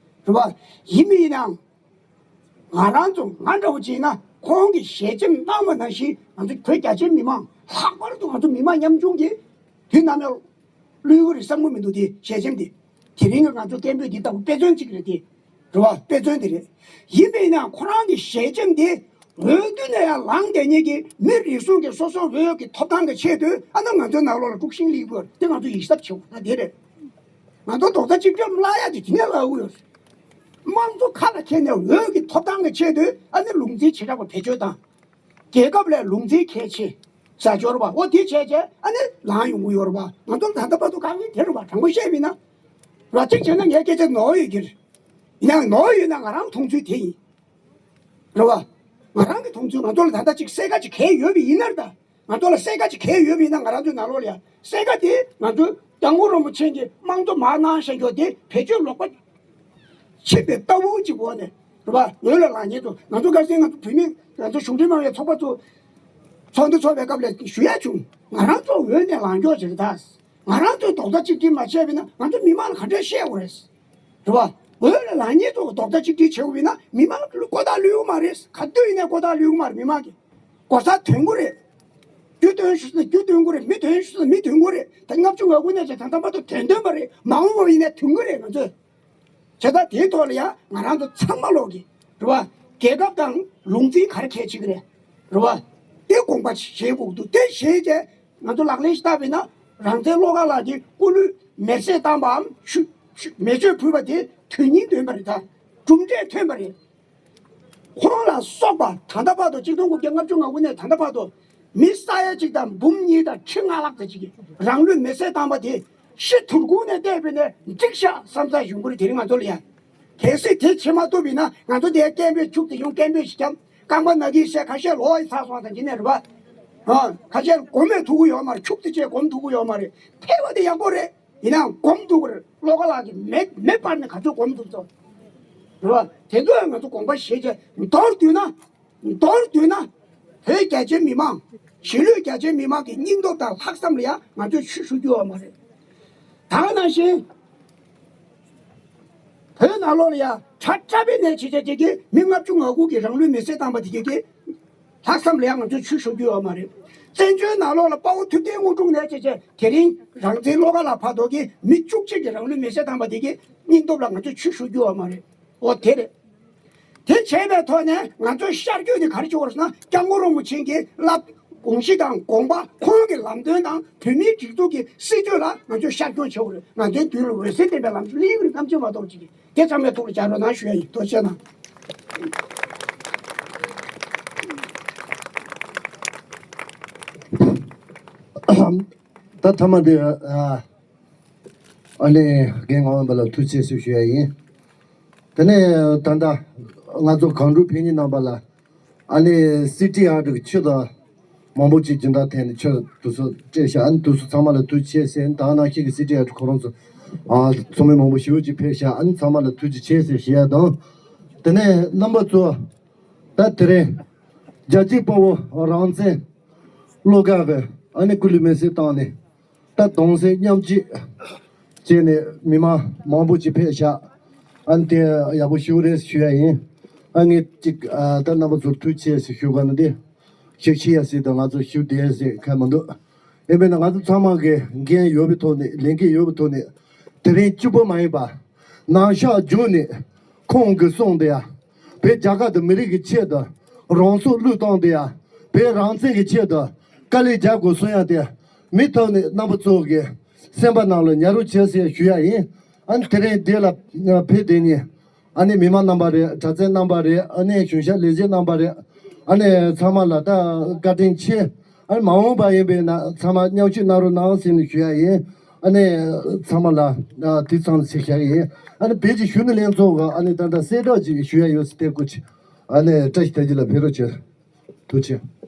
རེད་བ། ཡིན་མིན་ཡིན་ནའང་། ང་རང་ཚོ་ང་འདྲ་བོ་ཅིག་ཡིན་ན་ཁོང་གིས་ཞལ་ཆེམས་གནང་བ་ནང་བཞིན་ང་ཚོ་བོད་རྒྱ་ཆེའི་མི་མང་། ལྷག་པར་དུ་ང་ཚོ་མི་མང་ཉམ་ཆུང་གིས་དུས་ནམ་ཡང་བླུ་གི་རེད་བསམ་གི་མི་འདུག་དེ་ཞལ་ཆེམས་དེ། དེ་རིང་གི་ང་ཚོ་སྐད་འབོད་འདི་ལྟ་བུ་དཔེ་མཚོན་གཅིག་རེད་དེ། རེད་བ། དཔེ་མཚོན་དེ་རེད། ཡིན་པས་ན་ཁོ་རང་གི་ཞལ་ཆེམས་དེ་འོས་བསྡུ་ནས་ཡང་ལངས་བསྡད་མཁན་གྱི་མི་རེ་ཟུང་གི་སོ་སོ་འོས་ཀྱི་ཐོབ་ཐང་གི་ཆེད་དུ་ཨ་ནི་ང་ཚོའི་ནང་ལོགས་ལ་དཀྲུག་ཤིང་སླེབས་དགོས་དེ་ང་ཚོ་ཡིད་གཟབ་བྱེད་དགོས་ན་དེ་རེད། ང་ཚོ་རྡོག་རྩ་གཅིག་སྒྲིལ་བརླག་ཡ་དེ་དེ་ནས་བརླག་གི་ཡོད་རེད། དམངས་གཙོ་ཁ་ལ་འཁྱེར་ནས་འོས་ཀྱི་ཐོབ་ཐང་གི་ཆེད་དུ་ཨ་ནི་ལུང་འཛིན་བྱེ་བྲག་པ་བེད་སྤྱོད་བཏང་། རྒྱལ་ཁབ་ལས་ལུང་འཛིན་གལ་ཆེ། ཟ་འབྱོར་བ་འོ་དེ་བྱས་བྱས་ཨ་ནི་ལངས་ཡོང་གི་ཡོད་རེད་པ། ང་ཚོ་ད་ལྟ་བར་དུ་དཀའ་ངལ་དེ་རེད་པ། དྲང་པོ་བཤད་པ་ཡིན་ན། ར་གཅིག་བྱས་ན་ངའི་སྐད་ཆ་ནོར་ཡོད་ཀྱི་རེད། ཡིན་ནའང་ནོར་ཡོད་ན་ང་རང་མཐོང་ཚུལ་དེ་ཡིན། རེད་པ། ང་རང་གི་མཐོང་ཚུལ་ང་ཚོ་ལ་ད་ལྟ་གཅིག་གསལ་ཁ་ཅིག་གས་ཡོད་པ་ཡིན་ན་རེད་ད། ང་ཚོ་ལ་གསལ་ཁ་ཅིག་གས་ཡོད་པ་ཡིན་ན་ང་རང་ཚོའི་ནང་ལོགས་ལ་ཡ་གསལ་ཁ་དེ་ང་ཚོའི་སྐྱབས་མགོན་རིན་པོ་ཆེ་གིས་དམངས་གཙོ་མར་གནང་བཞག་ཡོད་དེ་བེད་སྤྱོད་ལོག་པ་ཕྱིན་པའི་ལྟ་བུ་ཅིག་འོག་ནས་རེད་པ། འོས་ལ་ལངས་མཁན་ཚོ་ང་ཚོ་ཁ་སང་ང་ཚོ་བོད་མི་ང་ཚོ་གཞུང་འབྲེལ་མ་ཡིན་པའི་ཚོགས་པ་ཚོ་ཚོགས་འདུ་ཚོགས་པའི་སྐབས་ལ་ཞུ་ཡ་བྱུང་། ང་རང་ཚོ་འོས་ནས་ལངས་ཀྱོག་བྱེད་ཀྱི་ད། ང་རང་ཚོས་རྡོག་རྩ་གཅིག་སྒྲིལ་མ་བྱས་པ་ཡིན་ན་ང་ཚོ་མི་མང་ལ་ག་འདྲས་བཤད་དགོས་རེད། རེད་པ། འོས་ལ་ལངས་མཁན་ཚོ་རྡོག་རྩ་གཅིག་སྒྲིལ་བྱེད་དགོས་པ་ཡིན་ན་མི་མང་ལ་ལྐོག་ཐག་ལུས་ཀྱི་མ་རེད། ག་དུས་ཡིན་ནའི་ལྐོག་ཐག་ལུས་ཀྱི་མ་རེད། མི་མང་གི་གོ་ས་ཐོན་གྱི་རེད། རྒྱུ་ཐོན་ཤོག་ཟེར་ན་རྒྱུ་ཐོན་གྱི་རེད། མི་ཐོན་ཤོག་ཟེར་ན་མི་ཐོན་གྱི་རེད། ད་ལྔ་བཅུ་ང་དགུ་ནས་བྱས་ད་ལྟ་བར་དུ་ཐོན་ཐོན་པ་རེད། མ་འོངས་པ་ཡིན་ནའི་ཐོན་གྱི་རེད་ང་ཚོས། བྱས་ཙང་དེའི་ཐོག་ལ་ཡང་ང་རང་ཚོ་ཚང་མ་ལོག་གི་རེད་པ། རྒྱལ་ཁབ་དང་ལུང་འཛིན་ག་རེ་གལ་ཆེ་གི་རེད། རེད་པ། དེ་དགོངས་པ་བཞེས་དགོས་ཀྱི་འདུག་དེ་བཞེས་བྱས་ང་ཚོ་ལག་ལེན་ཞིག་བསྟར་བ་ཡིན་ན་རང་བཙན་བློ་དགའ་ལགས་ཀྱིས་སྐུ་ལུས་མེར་སྲེག་བཏང་པའམ་ཤུ་ཤུ་མེ་མཆོད་ཕུལ་བ་དེ་དོན་སྙིང་ལྡན་པ་རེད་ད། གྲུབ་འབྲས་ཐོན་པ་རེད། ཁོང་ལ་སོགས་པ་ད་ལྟ་བར་དུ་ཆིག་སྟོང་དགུ་བརྒྱ་ལྔ་བཅུ་ང་དགུ་ནས་ད་ལྟ་བར་དུ་མི་ས་ཡ་གཅིག་དང་འབུམ་གཉིས་དང་ཁྲི་ལྔ་ལྷག་ཙམ་ཅིག་གིས་རང་ལུས་མེར་སྲེག་བཏང་པ་དེ་ཤི་དུར་ཁུང་ནས་བལྟས་པ་ཡིན་ནའི་འགྲིག་ཤག་བསམ་ས་ཡོང་གི་རེད། དེ་རིང་ང་ཚོ་ལ་ཡ། གལ་སྲིད་དེ་བྱེད་མ་ཐུབ་པ་ཡིན་ན་ང་ཚོ་དེ་སྐད་འབོད་ཕྱུག་ཙམ་ཡོང་། སྐད་འབོད་ཞིག་བརྒྱབ། རྐང་པ་ན་གི་བཤད་ཁ་ཤས་ལོག་ཡི་ཚར་སོང་ཙང་ཡིན་ནའི་རེད་པ། ཨ། ཁ་ཤས་སྒོམ་མེད་ཐུབ་ཀྱི་ཡོད་མ་རེད། ཕྱུག་ཙམ་བྱས་སྒོམ་ཐུབ་ཀྱི་ཡོད་མ་རེད། ཕལ་བ་དེ་ཡག་པོ་རེད། ཡིན་ནའང་སྒོམ་ཐུབ་ཀྱི་རེད། བློ་དགའ་ལགས་ཀྱིས་མེ་མེ་སྤར་ནས་ག་ཚོད་སྒོམ་ཐུབ་ཚོད། རེད་པ། དེ་ཚོ་ང་ཚོ་དགོངས་པ་བཞེས་བྱས་མདོར་བསྡུས་ན། མདོར་བསྡུས་ན། བོད་རྒྱ་ཆེའི་མི་མང་། གཞིས་ལུས་རྒྱ་ཆེའི་མི་མང་གི་སྙིང་སྟོབས་དང་ལྷག་བསམ་ལ་ཡང་ང་ཚོས་ཆུ་བཞུར་རྒྱུ་ཡོད་མ་རེད། ད་ག་ནང་བཞིན། བོད་ནང་ལོགས་ལ་ཡང་གྲྭ་གྲྭ་པའི་ནས་བྱེད་བྱེད་བྱེད་ཀྱི་མི་ལྔ་བཅུ་ང་དགུ་གིས་རང་ལུས་མེར་སྲེག་བཏང་པ་དེ་གྱད་ཀྱི་ལྷག་བསམ་ལ་ཡང་ང་ཚོས་ཆུ་བཞུར་རྒྱུ་ཡོད་མ་རེད། བཙན་བྱོལ་ནང་ལོགས་ལ་དཔའ་བོ་ཐུབ་བསྟན་དངོས་གྲུབ་ནས་བྱེད་བྱེད་དེ་རིང་རང་བཙན་བློ་དགའ་ལགས་བར་དུ་གི་མི་བཅུ་གཅིག་གིས་རང་ལུས་མེར་སྲེག་བཏང་པ་དེ་གྱད་སྙིང་སྟོབས་ལ་ང་ཚོས་ཆུ་བཞུར་རྒྱུ་ཡོད་མ་རེད། འོ་དེ་རེད། དེ་བྱས་པའི་ཐོག་ནས་ང་ཚོས་ཤར་བསྐྱོད་དེ་ག་རེ་བྱེད་དགོས་རེད་ཟེར་ན། སྐྱབས་མགོན་རིན་པོ་ཆེ་གི་བསླབ་དགོངས་གཞི་དང་དགོངས་པ། ཁོང་གི་ལམ་སྟོན་དང་བོད་མིའི་སྒྲིག་འཛུགས་ཀྱི་སྲིད་བྱུས་ལ་ང་ཚོས་ཤར་བསྐྱོད་བྱེད་དགོས་རེད། ང་ཚོའི་མདུན་ལ་འོད་ཟེར་ལྡན་པའི་ལམ་ཆེན་སླེབས་ཀྱི་རེད། རྣམ་དཔྱོད་མ་གཏོགས་ཅིག་གིས་དེ་ཚང་མའི་ཐུགས་ལ་འཇགས་རོགས་གནང་ཞུ་ཡ་ཡིན། ཐུགས་རྗེ་གནང་། ད་ཐ་མ་འདི་ཨ་ནི་རྒན་ངག་དབང་པ་ལ་ཐུགས་རྗེ་ཆེ་ཞུ་ཡ་ཡིན། དེ་ནས་ད་ལྟ་ང་ཚོ་གངས་ཕྲུག་ཕན་ཉིན་རྣམ་པ་ལ་ཨ་ནི་སི་ཊི་ཨར་གི་ཆུ་དང་མང་པོ་ཅིག་སྦྱིན་བདག་ཐད་ནས་ཆུ་དུ་སུ་སྤྲད་ཤག་ཨ་ནི་དུ་སུ་ཚང་མ་ལ་ཐུགས་རྗེ་ཆེ་ཟེར། ད་ནང་བཞིན་གི་སི་ཊི་ཨར་ཁོ་རང་ཚོ་ཨ་ཚོགས་མི་མང་པོ་ཞེ་པོ་ཅིག་ཕེབས་ཤག་ཨ་ནི་ཚང་མ་ལ་ཐུགས་རྗེ་ཆེ་ཟེར་ཞུ་ཡ་དང་། དེ་ནས་རྣམ་པ་ཚོ་ད་དེ་རིང་རྒྱལ་གཅེས་དཔའ་བོ་རང་བཙན་བློ་དགའ་གི་ཨ་ནི་སྐུ་ལུས་མེར་སྲེག་བཏང་ནས། ད་གདུང་སེམས་མཉམ་སྐྱེད་བྱས་ནས་མི་མང་མང་པོ་ཅིག་ཕེབས་ཤག་ཨ་ནི་དེ་ཡག་པོ་ཞེ་པོ་རེད་ཞུ་ཡ་ཡིན། ཨ་ངས་ཅིག་ཨ་ད་རྣམ་པ་ཚོར་ཐུགས་རྗེ་ཆེ་ཞུ་དགོས་ན་འདི་ཞིག་ཤི་ཡ་ཟིག་དང་ང་ཚོ་ཞུ་བདེ་ཟེར་མཁན་མི་འདུག་ཡིན་པས་ན་ང་ཚོ་ཚང་མ་གི་འགན་ཡོད་པའི་ཐོག་ནས་ལས་འགན་ཡོད་པའི་ཐོག་ནས་དེ་རིང་གཅིག་པོ་མ་ཡིན་པ་ནང་ཤག་བརྒྱུད་ནས་ཁོང་གིས་གསུངས་དེ་ཡ། བོད་རྒྱལ་ཁབ་དང་མི་རིགས་ཀྱི་ཆེད་དུ་རང་སྲོག་བློས་བཏང་སྟེ་ཡང་བོད་རང་བཙན་གྱི་ཆེད་དུ་དཀའ་ལས་རྒྱག་དགོས་གསུང་ཡ་དེ་མུ་མཐུད་ནས་རྣམ་པ་ཚོ་གི་སེམས་པ་ནང་ལ་ཉར་རོགས་བྱེད་ཟེར་ཞུ་ཡ་ཡིན། ཨ་ནི་དེ་རིང་འདི་ལ་ཕེབས་དེ་ནི་ཨ་ནི་མི་མང་རྣམ་པ་རེད། གྲྭ་བཙུན་རྣམ་པ་རེད། ཨ་ནི་གཞུང་ཞབས་ལས་བྱེད་རྣམ་པ་རེད། ཨ་ནི་ཚང་མ་ལ་ད་བཀའ་དྲིན་ཆེ། ཨ་ནི་མ་འོངས་པ་ཡིན་པས་ན་ཚང་མ་མཉམ་ཞུགས་གནང་རོགས་གནང་ཟེར་ནས་ཞུ་ཡ་ཡིན། ཨ་ནི་ཚང་མ་ལ་ཨ་དེ་ཚང་ལ་ཞུ་ཡ་ཡིན། ཨ་ནི་བོད་ཀྱི་གཞོན་ནུ་ལྷན་ཚོགས་ཀྱི་ཨ་ནི་ད་ལྟ་གསལ་བསྒྲགས་ཅིག་ཞུ་ཡ་ཡོད་ཟེར་དེ་སྐུ་མཁྱེན། ཨ་ནི་བཀྲ་ཤིས་དར་རྒྱས་ལགས་ཕེབས་རོགས་བྱེད། ཐུགས་རྗེ་ཆེ།